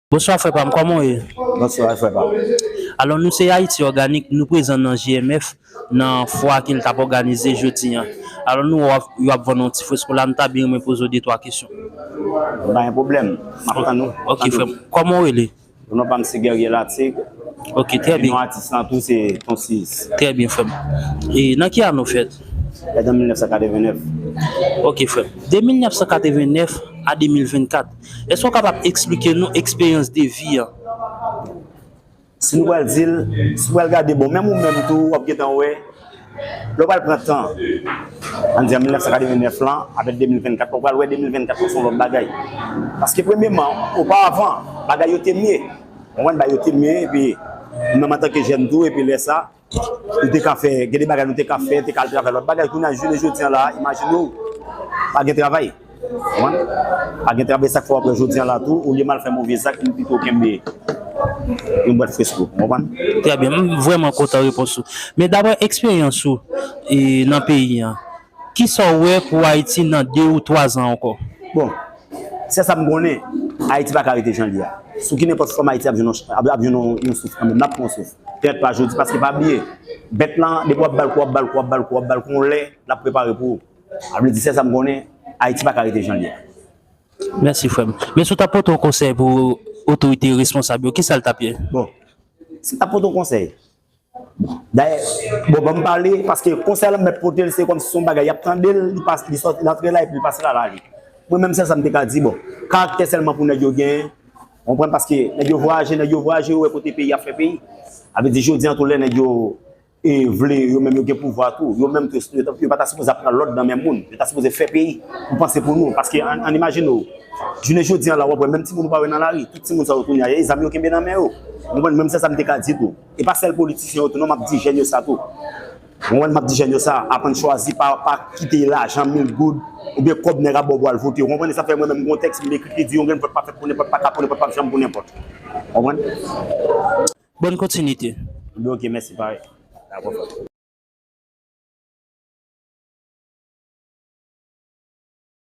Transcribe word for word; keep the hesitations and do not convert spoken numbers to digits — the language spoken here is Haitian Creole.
Bonswa frè pa m, kòman w ye? Bonswa frè pa m. Alò nou se Ayiti Òganik, nou prezan nan G M F, nan fwa ke l t ap òganize jodi an. Alò nou wè w ap, yo ap vann yon ti fresko la, m ta byen renmen poze w de twa kesyon. Pa gen pwoblèm, m ap tann ou. Ok frè m, kòman w rele? Non pa m se Guerrier Latig. Ok, trè byen. Epi non atis lan tou se Ton Sis. Trè byen frè m. E nan ki ane w fèt? Fèt an mil nèf san katreven nèf. Ok frè m. De mil nèf san katreven nèf a de mil vennkat. Èske w kapab eksplike nou eksperyans de vi an? Si nou pral di l, si w pral gade, bon, menm ou menm tou, w ap gentan wè, lè w pral pran tan, ann di an mil nèf san katreven nèf lan, avèk de mil vennkat, w pral wè de mil vennkat lan se yon lòt bagay. Paske premyeman, oparavan, bagay yo te mye. Ou konprann, bagay yo te mye, epi menm antanke jèn tou, epi lè sa, nou te ka fè, gen de bagay nou te ka fè, te ka al travay lòt bagay. Kounye a, jounen jodi an la, imajine w, pa gen travay. Ou konprann? Pa gen travay, sa k fè w ap wè jodi an la tou, olye m al fè move zak, m pito kenbe yon bwat fresko. Ou konprann? Trè byen, m vrèman kontan repons ou. Men daprè eksperyans ou e, nan peyi an, kisa w wè pou Ayiti nan de ou twa zan ankò? Bon, sèl sa m konnen, Ayiti pa ka rete jan l ye a. Sou ki nenpòt fòm Ayiti ap jwenn yon, ap, ap jwenn yon, yon souf kanmenm, n ap pran yon souf. Petèt pa jodi, paske pa bliye, bèt lan, depi w ap ba l kou, w ap ba l kou, w ap ba l kou, w ap ba l kou, yon lè, l ap prepare pou ou. Sa vle di, sèl sa m konnen, Ayiti pa ka rete jan l ye a. Mèsi, frè m. Men si w ta pote yon konsèy pou otorite responsab yo, kisa l t ap ye? Bon, si m ta pote yon konsèy, dayè, bon, ban m pale, paske konsèy la m mèt pote l, se kòmsi se yon bagay, y ap tande l, li pas, li sòti, l antre la, epi li pase la, l ale. Mwen menm, sèl sa m te ka di, bon, karaktè sèlman pou nèg yo genyen, ou konprann, paske nèg yo vwayaje, nèg yo vwayaje, yo wè kote peyi ap fè peyi. Sa vle di, jodi an tou, lè nèg yo e vle, yo menm yo gen pouvwa tou. Yo menm tou, yo, yo pa ta sipoze ap pran lòd nan men moun. Yo ta sipoze fè peyi. Nou panse pou nou. Paske ann, ann imajine w, jounen jodi an la, w ap wè menm timoun ou pa wè nan lari. Tout timoun sa yo kounye a, e zam yo kenbe nan men yo. Ou konprann? Menm se sa m te ka di tou. E pa sèl politisyen yo tou, non, m ap di jèn yo sa tou. Ou konprann? M ap di jèn yo sa, aprann chwazi, pa, pa kite lajan mil goud oubyen kòb nèg ap ba w pou al vote. Ou konprann? E sa fè mwen menm, m gen yon tèks, m ekri ki di, yon grenn vòt pa fèt pou nenpòt, pa ka pou nenpòt, p ap janm pou nenpòt. Ou konprann? Bòn kontinite. Ebyen, ok, mèsi, parèy. Dakò, frè.